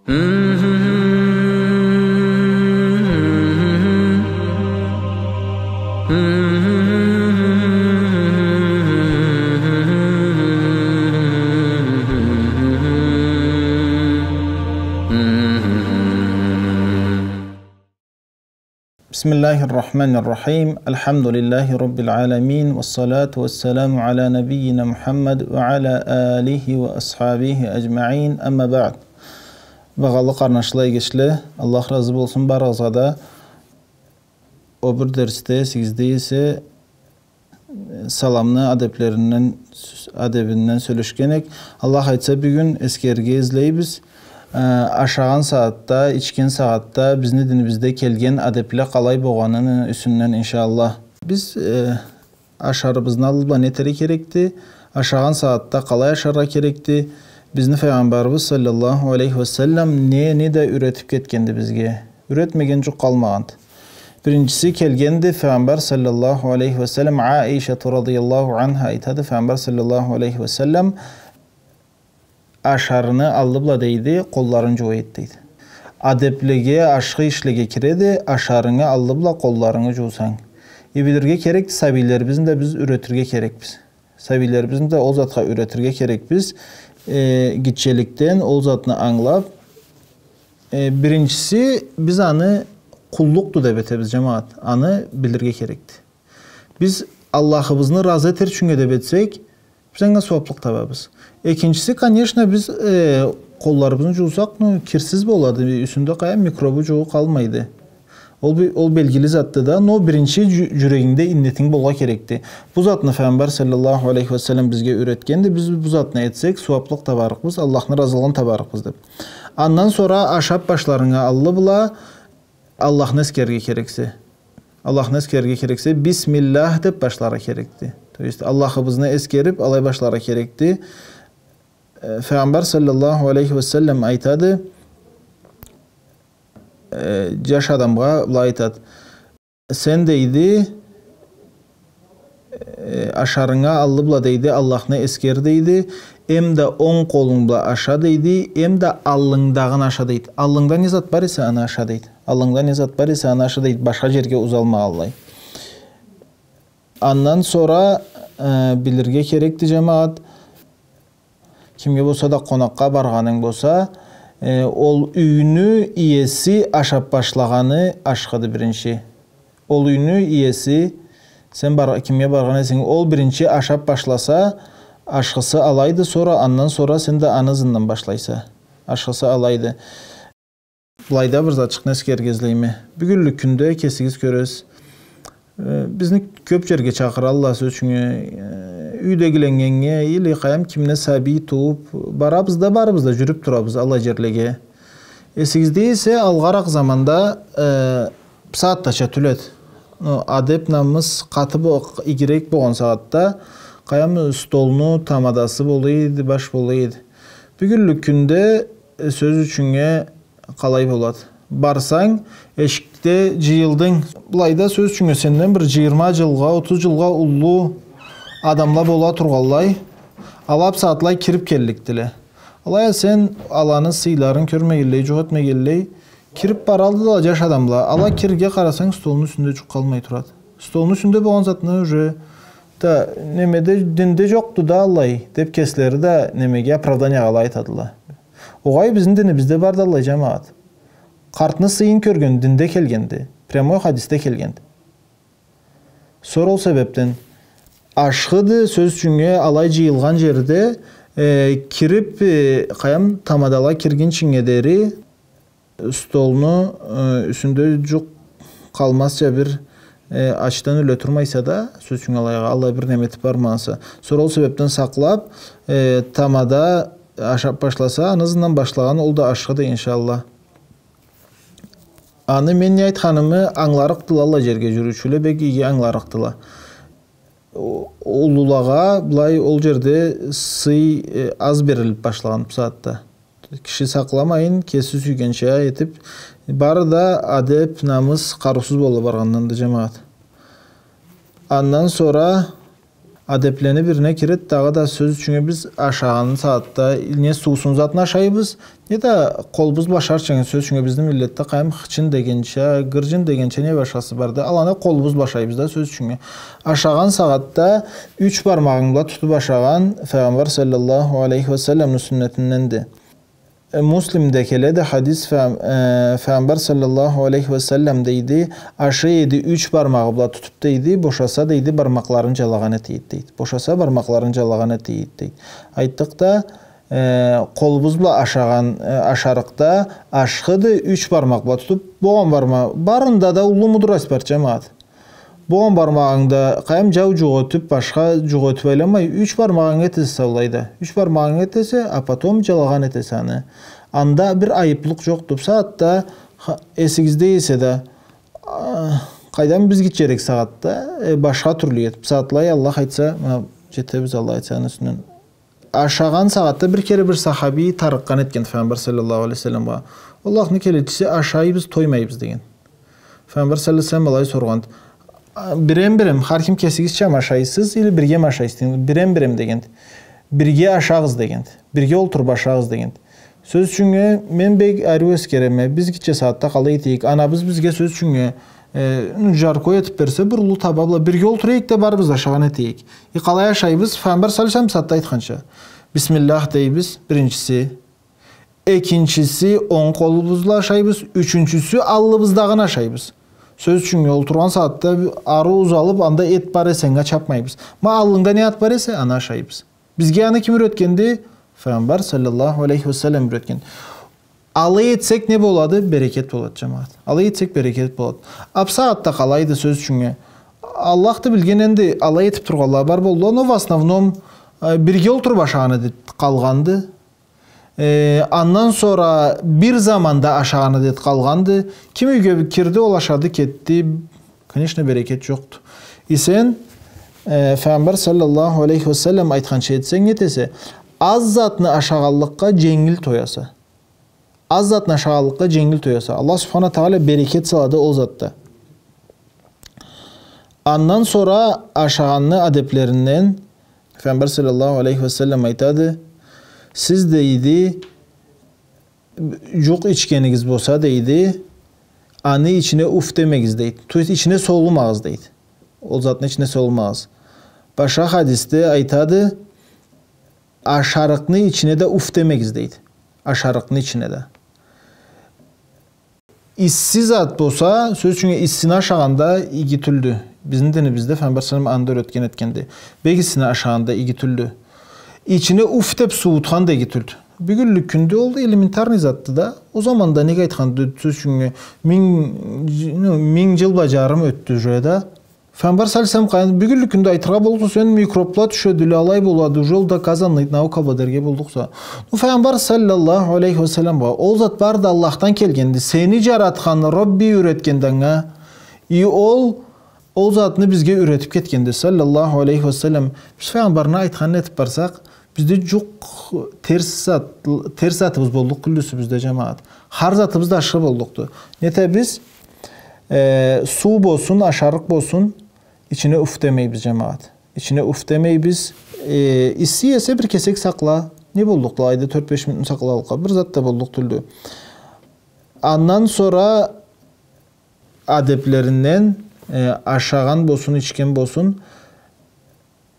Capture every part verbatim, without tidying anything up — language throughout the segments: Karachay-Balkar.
بسم الله الرحمن الرحيم. الحمد لله رب العالمين. والصلاة والسلام على نبينا محمد وعلى آله وأصحابه أجمعين. أما بعد. Багъалы къарнашла, эгечле, Аллах разы болсун барыгъызгъа да. Ол бир дерсде сизге эсе саламны адеплеринден, адебинден сёлешген эдик. Аллах айтса, бюгюн эсгерирге излейбиз. Э, ашагъан сагъатда, ичген сагъатда бизни динибизде келген адепле къалай болгъаныны юсюнден, иншаАллах. Биз, э, ашарыбызны аллы бла не этерге керекди? Ашагъан сагъатда къалай ашаргъа керекди? Бизни Файгъамбарыбыз саллаллаху алейхи ва саллам не, не да юретип кетгенди бизге? Юретмеген джукъ къалмагъанды. Биринчиси келгенди, Файгъамбар саллаллаху алейхи ва саллам, Аишату радияллаху анха айтады, Файгъамбар саллаллаху алейхи ва саллам ашарыны аллы бла, дейди, къолларын джууа эди, дейди. Адеплеге, ашхы ишлеге киреди, ашарынгы аллы бла къолларынгы джуусанг. Э, билирге керекди, сабийлерибизни да биз юретирге керекбиз. Сабийлерибизни да ол затха юретирге керекбиз. Э, гитчеликден ол затны ангылап, э, биринчиси, биз аны къуллукъду деп этебиз, джамагъат. Аны билирге керекди. Биз Аллахыбызны разы этер ючюннге деп этсек, биз анга сууаплыкъ табабыз. Экинчиси, конечно, биз, э, къолларыбызны джуусакъ, ну, кирсиз болады, юсюнде къая микробу джугъу къалмайды. Ол би-, ол белгили затды да, но биринчи джю-, джюрегингде иннетинг болгъа керекди. Бу затны Файгъамбар саллаллаху алейхи ва саллам бизге юретгенди, биз бу затны этсек, сууаплыкъ табарыкъбыз, Аллахны разылыгъын табарыкъбыз деп. Андан сора ашап башларынга аллы бла Аллахны эсгерирге керексе. Аллахны эсгерирге керексе, бисмиллях деп башларгъа керекди. То есть, Аллахыбызны эсгерип, алай башларгъа керекди. Э, Файгъамбар саллаллаху алейхи ва саллам айтады, э, джаш адамгъа былай айтады. Сен, дейди, э, ашарынга аллы бла, дейди, Аллахны эсгер, дейди, эмда онг къолунг бла аша, дейди, эмда аллынгдагъын аша, дейди. Аллынгда не зат бар эсе, аны аша, дейди. Аллынгда не зат бар эсе, аны аша, дейди, башха джерге узалмагъанлай. Андан сора, э, билирге керекди, джамагъат, кимге болса да къонакъгъа баргъанынг болса, э, ол юйню иеси ашап башлагъаны ашхыды биринчи. Ол юйню иеси, сен бар-, кимге баргъан эсенг, ол биринчи ашап башласа, ашхысы алайды, сора, андан сора сен да аны ызындан башлайса. Ашхысы алайды. Былайда бир затчыкъны эсгерирге излейме. Бюгюнлюк кюнде кесигиз кёресиз. Э, бизни кёп джерге чакъыралла, сёз ючюн, э, юйдегиленнгеннге, или къайдам кимге сабий тууп, барабыз да, барыбыз да, джюрюп турабыз аллай джерлеге. Эсигизде эсе, алгъаракъ заманда, э, бусагъатдача тюл эди. Ну, адеп-намыс къаты бо-, игирек болгъан сагъатда, къайдам, столну тамадасы бола эди, баш бола эди. Бюгюнлюк кюнде, э, сёз ючюннге, къалай болады? Барсанг, эшикде джыйылдынг. Былайда, сёз ючюннге, сенден бир джыйырма джылгъа, отуз джылгъа уллу адамла бола тургъанлай, ала бусагъатлай кирип келликдиле. Алай а сен аланы сыйларын кёрмегенлей, джукъ этмегенлей, кирип баралла да джаш адамла. Ала кирирге къарасанг, столну юсюнде джукъ къалмай турады. Столну юсюнде болгъан затны уже, да, немеде, динде джокъду да аллай, деп кеслери да немеге, оправданиягъа алай айтадыла. Огъай, бизни динибизде барды аллай, джамагъат. Къартны сыйын кёрген динде келгенди. Прямой хадисде келгенди. Сора ол себепден ашхыды, сёз ючюннге, алай джыйылгъан джерде, э, кирип, э, къайдам, тамадала киргинчинге дери, столну, э, юсюнде джукъ къалмазча бир, э, ачдан ёле турмайса да, сёз ючюн, алайгъа, аллай бир неме этип бармагъанса. Сора ол себепден сакълап, э, тамада ашап башласа, аны ызындан башлагъан ол да ашхыды, иншаАллах. Аны мен не айтханымы ангыларыкъдыла, аллай джерге джюрюучюле бек иги ангыларыкъдыла. О-, уллулагъа былай ол джерде сый, э, аз берилип башлагъан бусагъатда. Киши сакъламайын, кеси сюйгенча этип, бары да адеп, намыс къарыусуз бола баргъанданды, джамагъат. Андан сора Адеплени бирине кирет, дагъыда, сёз ючюннге, биз ашагъан сагъатда не суусун затны ашайбыз, неда къолубуз бла ашарча, сёз ючюннге, бизни миллетде къайым хычын дегенча, гыржын дегенча, не башхасы барды. Аланы къолубуз бла ашайбыз да, сёз ючюннге. Ашагъан сагъатда юч бармагъынг бла тутуп ашагъан Файгъамбар саллаллаху алейхи ва салламны сюннетинденди. Э, Муслимде келеди хадис, Фа-, э, Файгъамбар саллаллаху алейхи ва саллам дейди, ашай эди юч бармагъы бла тутуп дейди, бошаса дейди, бармакъларын джалагъан эте эди дейди. Бошаса, бармакъларын джалагъан эте эди дейди. Айтдыкъ да, э, къолубуз бла ашагъан, э, ашарыкъда ашхыды, юч бармакъ бла тутуп, болгъан барма-, барында да уллумуду распарт, джамагъат. Болгъан бармагъынгда къайым джау джукъ ётюп, башха джукъ ётюп айланмай, юч бармагъынг этесе саулайда. Юч бармагъынг этесе, а потом джалагъан этесе аны. Анда бир айыплыкъ джокъду. Бусагъатда, ха-, эсигизде эсе да, а, къайдам, биз гитчерек сагъатда, э, башха тюрлю эди. Бусагъатлай, Аллах айтса, ма, джетебиз, Аллах айтса, аны юсюнден. Ашагъан сагъатда бир кере бир сахаби тарыкъгъан этген Файгъамбар саллаллаху алейхи ва салламгъа. Аллахны келечиси, ашайбыз, тоймайбыз деген. Файгъамбар саллаллаху алейхи ва саллам алай соргъан. А, бирем-бирем, хар ким кесигизча ашайсыз, или биргеми ашайсыз деген. Бирем-бирем деген. Бирге ашагъыз деген. Бирге олтуруп ашагъыз деген. Сёз ючюннге, мен бек ариу эсгереме, биз гитче сагъатда къалай этейик, анабыз бизге, сёз ючюннге, э, ну, жаркое этип берсе, бир уллу таба бла бирге олтура эдик да, барыбыз да ашагъан эте эдик. Э, къалай ашайбыз? Файгъамбар саллаллаху алейхи ва саллам бусагъатда айтханча. Бисмиллях дейбиз, биринчиси. Экинчиси, онг къолубуз бла ашайбыз. Ючюнчюсю, аллыбыздагъын ашайбыз. Сёз ючюннге, олтургъан сагъатда ариу узалып, анда эт бар эсе, анга чапмайбыз. Ма аллынгда не зат бар эсе, аны ашайбыз. Бизге аны ким юретгенди? Файгъамбар саллаллаху алейхи ва саллам юретген. Алай этсек не болады? Берекет болады, джамагъат. Алай этсек берекет болады. А бусагъатда къалайды, сёз ючюннге? Аллахды билген, энди алай этип тургъанла бар болду, но в основном, э, бирге олтуруп ашагъан эди къалгъанды. Э, андан сора бир заманда ашагъан эди къалгъанды. Ким юйге кирди, ол ашады, кетди. Конечно, берекет джокъду. Э, сен, э, Файгъамбар саллаллаху алейхи ва саллам айтханча этсенг, не этесе, аз затны ашагъанлыкъгъа дженгил тояса. Аз затны ашагъанлыкъгъа дженгил тояса. Аллах субхана тагъала берекет салады ол затда. Андан сора ашагъанны адеплеринден Файгъамбар саллаллаху алейхи ва саллам айтады, сиз, дейди, джукъ ичгенигиз болса, дейди, аны ичине уф демегиз, дейди. То есть ичине солумагъыз, дейди. Ол затны ичине солумагъыз. Башха хадисде айтады, ашарыкъны ичине да уф демегиз, дейди. Ашарыкъны ичине да. Исси зат болса, сёз ючюннге, иссини ашагъанда иги тюлдю. Бизни динибизде Файгъамбар саллаллаху алейхи ва саллам аны да юретген этгенди. Бек иссини ашагъанда иги тюлдю. Ичине уф деп суутхан да иги тюлдю. Бюгюнлюк кюнде ол да элементарный затды да. Ол заманда неге айтханды, сёз ючюннге, минг, ну, минг джыл бла джарым ётдю уже да. Файгъамбар саллаллаху алейхи ва саллам къайын, бюгюнлюк кюнде айтыргъа боллукъду, сен микробла тюшедиле, алай болады, уже ол доказанный наука бла дерге боллукъса. Ну, Файгъамбар саллаллаху алейхи ва салламгъа ол зат бары да Аллахдан келгенди. Сени джаратхан Робби юретгенди анга. И ол, ол затны бизге юретип кетгенди, саллаллаху алейхи ва саллам. Биз Файгъамбарны айтханын этип барсакъ, бизде джукъ терс зат, терс затыбыз боллукъ тюлдю юсюбюзде, джамагъат. Хар затыбыз да ашхы боллукъду. Не этебиз? Э, суу болсун, ашарыкъ болсун, ичине уф демейбиз, джамагъат. Ичине уф демейбиз. Э, исси эсе бир кесек сакъла. Не боллукъду, айда тёрт-беш минутну сакъларыкъ. Бир зат да боллукъ тюлдю. Андан сора адеплеринден, э, ашагъан болсун, ичген болсун,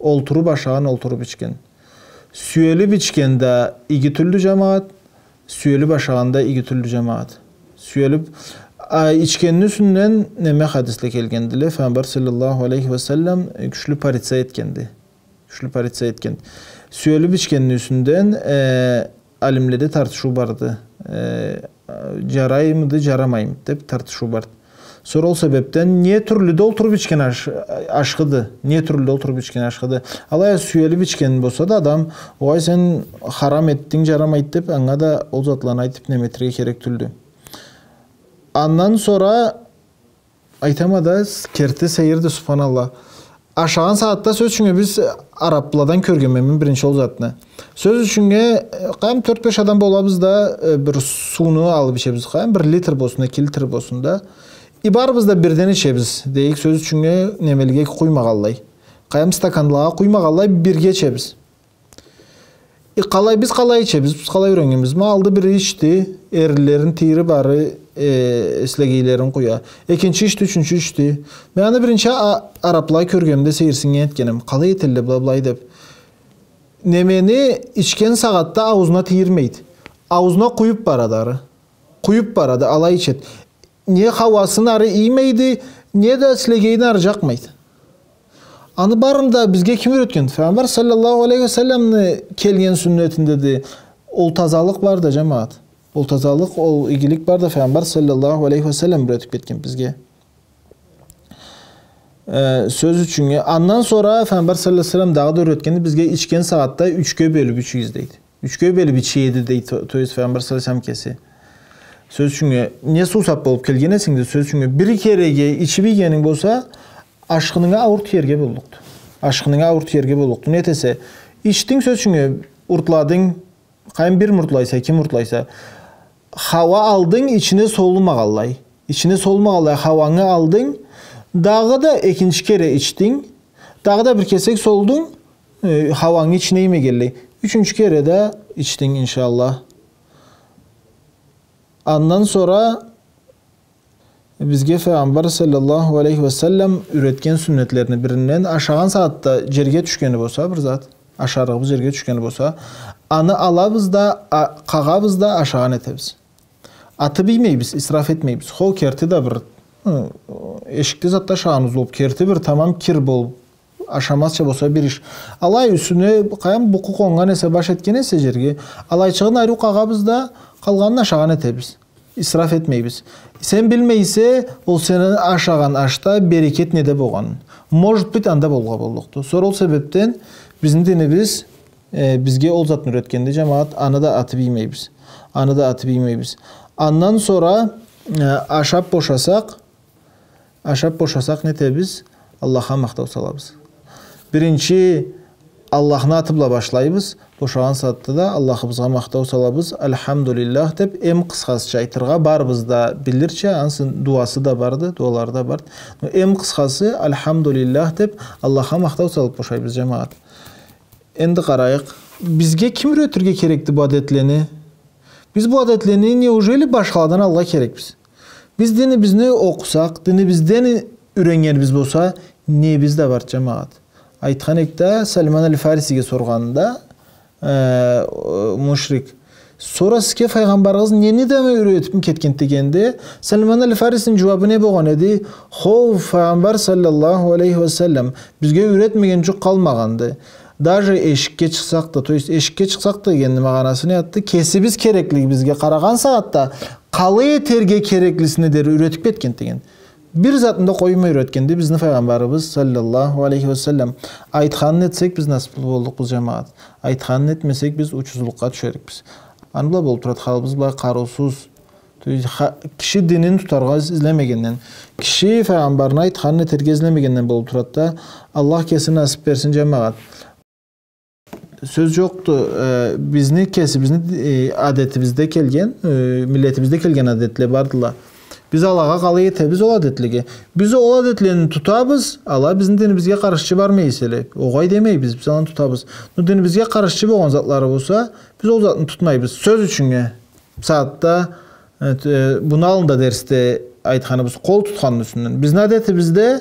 олтуруп ашагъан, олтуруп ичген. Сюелип ичген да иги тюлдю, джамагъат. Сюелип ашагъан да иги тюлдю, джамагъат. Сюелип, а, ичгенни юсюнден неме хадисле келгендиле. Файгъамбар саллаллаху алейхи ва саллам, э, кючлю порицание этгенди. Кючлю порицание этген. Сюелип ичгенни юсюнден, э, алимледе тартышыу барды. Э, джараймыды, джарамаймыды деп тартышыу барды. Сора ол себепден не тюрлю да олтуруп ичген аш-, ашхыды, не тюрлю да олтуруп ичген ашхыды. Алай а сюелип ичген болса да адам, огъай, сен харам этдинг, джарамайды деп, анга да ол затланы айтып неме этерге керек тюлдю. Андан сора айтама да, с-, керти сейирди, субханаллах. Ашагъан сагъатда, сёз ючюннге, биз арабладан кёргенме мен биринчи ол затны. Сёз ючюннге, э, къайым тёрт-беш адам болабыз да, э, бир сууну алып ичебиз, къайым бир литр болсун, эки литр болсун да. И барыбыз да бирден ичебиз, дейик, сёз ючюннге, немелеге къуймагъанлай. Къайдам, стаканлагъа къуймагъанлай бирге ичебиз. Э, къалай, биз къалай ичебиз, биз къалай юреннгенбиз? Ма алды бири ичди, эрлерин тийирип ары, э, силегейлерин къуя. Экинчи ичди, ючюнчю ичди. Мен аны биринчи а-, арапла кёргенимде сейирсиннген этгеним. Къалай этелле была былай деп. Немени ичген сагъатда ауузуна тийирмейди. Ауузуна къуюп барады ары. Къуюп барады, алай ичеди. Не хауасын ары иймейди, не да силегейин ары джакъмайды. Аны барын да бизге ким юретгенди? Файгъамбар саллаллаху алейхи ва салламны келген сюннетиндеди. Ол тазалыкъ барды, джамагъат. Ол тазалыкъ, ол игилик барды, Файгъамбар саллаллаху алейхи ва саллам юретип кетген бизге. Э, сёз ючюннге, андан сора Файгъамбар саллаллаху алейхи ва саллам дагъыда юретгенди бизге, ичген сагъатда ючге бёлюп ичигиз, дейди. Ючге бёлюп ичеди, дейди, то, то есть Файгъамбар саллаллаху алейхи ва саллам кеси. Сёз ючюннге, не суусап болуп келген эсенг да, сёз ючюннге, бир кереге ичип ийгенинг болса, ашхынынга ауур тиерге боллукъду. Ашхынынга ауур тиерге боллукъду. Не этесе, ичдинг, сёз ючюннге, уртладынг, къайдам, бир муртлайса, эки муртлайса, хауа алдынг, ичине солумагъанлай. Ичине солумагъанлай хауангы алдынг, дагъыда экинчи кере ичдинг, дагъыда бир кесек солдунг, э, хауангы ичине иймегенлей. Ючюнчю кере да ичдинг, иншаллах. Андан сора бизге Файгъамбар саллаллаху алейхи ва саллам юретген сюннетлерини биринден, ашагъан сагъатда джерге тюшгени болса бир зат, ашарыгъыбыз джерге тюшгени болса, аны алабыз да, а-, къагъабыз да, ашагъан этебиз. Атып иймейбиз, исраф этмейбиз. Хо, керти да бир, ы, эшикде затда ашагъаныбыз болуп, керти бир тамам кир болуп, ашамазча болса бир иш. Алай юсюне, къайдам, букъу къоннган эсе, баш этген эсе джерге, алайчыгъын ариу къагъабыз да, къалгъанын ашагъан этебиз. Исраф этмейбиз. Сен билмейсе, ол сени ашагъан ашда берекет неде болгъанын. Может быть, анда болгъа боллукъду. Сора ол себепден бизни динибиз, э, бизге ол затны юретгенди, джамагъат, аны да атып иймейбиз. Аны да атып иймейбиз. Андан сора, э, ашап бошасакъ, ашап бошасакъ, не этебиз? Аллахха махтау салабыз. Биринчи Аллахны аты бла башлайбыз. Бошагъан сагъатда да Аллахыбызгъа махтау салабыз. Альхамдулиллах деп, эм къысхасыча айтыргъа, барыбыз да билирча, ансы дуасы да барды, дуалары да барды. Но эм къысхасы, Альхамдулиллах деп, Аллахха махтау салып бошайбыз, джамагъат. Энди къарайыкъ. Бизге ким юретирге керекди бу адетлени? Биз бу адетлени неужели башхаладан алгъа керекбиз? Биз динибизни окъусакъ, динибизден юреннгенибиз болса, небиз да бар, джамагъат. Айтхан эдик да, Салман аль-Фарисиге соргъанында, э, мушрик, сора сизге файгъамбарыгъыз нени да юретип кетгенди дегенде, Салман аль-Фарисини джууабы не болгъан эди? Хо, файгъамбар саллаллаху алейхи ва саллам бизге юретмеген джукъ къалмагъанды. Даже эшикге чыкъсакъ да, то есть эшикге чыкъсакъ да дегенни магъанасы не затды? Кесибиз кереклигибизге къарагъан сагъатда къалай этерге кереклисине дери юретип кетгенди деген. Бир затны да къоймай юретгенди бизни файгъамбарыбыз саллаллаху алейхи ва саллам. Айтханын этсек, биз насыплы боллукъбуз, джамагъат. Айтханын этмесек, биз учузлукъгъа тюшерикбиз. Аны бла болуп турады халыбыз былай къарыусуз. То есть, ха-, киши динин тутаргъа из-, излемегенден, киши файгъамбарны айтханын этерге излемегенден болуп турады да, Аллах кеси насып берсин, джамагъат. Сёз джокъду, э, бизни кесибизни, э, адетибизде келген, э, миллетибизде келген адетле бардыла. Биз алагъа къалай этебиз ол адетлеге? Биз ол адетлени тутабыз, ала бизни динибизге къаршчы бармай эселе. Огъай демейбиз, биз аланы тутабыз. Но динибизге къаршчы болгъан затлары болса, биз ол затны тутмайбыз. Сёз ючюннге, сагъатда, э, т-, э, муну аллында дерсде айтханыбыз, къол тутханны юсюнден. Бизни адетибизде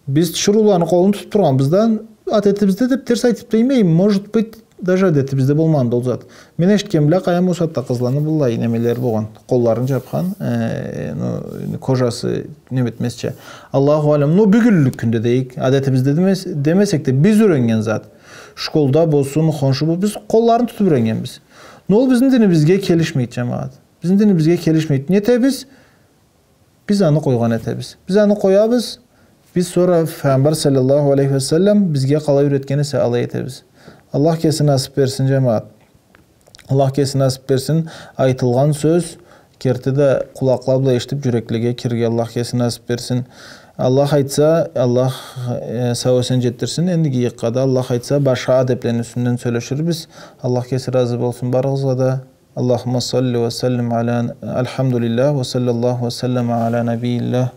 биз тиширыуланы къолун тутуп тургъанбыздан, адетибизде деп терс айтып да иймейме, может быть, даже адетибизде болмагъанды ол зат. Мен эшитген бла, къайдам, ол сагъатда къызланы быллай немелери болгъан, къолларын джапхан, э, ну, кожасы неме этмезча. Аллаху алям, ну, бюгюнлюк кюнде дейик, адетибизде демес-, демесек да, биз юреннген зат. Школда болсун, хоншу бол-, биз къолларын тутуп юреннгенбиз. Но ол бизни динибизге келишмейди, джамагъат. Бизни динибизге келишмейди. Не этебиз? Биз аны къойгъан этебиз. Биз аны къоябыз. Биз сора файгъамбар саллаллаху алейхи ва саллам бизге къалай юретген эсе, алай этебиз. Аллах кеси насып берсин, джамагъат. Аллах кеси насып берсин. Айтылгъан сёз керти да къулакъла бла эшитип, джюреклеге кирирге Аллах кеси насып берсин. Аллах айтса, Аллах, э, сау-эсен джетдирсин. Эндиги ыйыкъгъа да, Аллах айтса, башха адеплени юсюнден сёлеширбиз. Аллах кеси разы болсун барыгъызгъа да. اللهم صل وسلم على، الحمد لله وصلى الله وسلم على نبي الله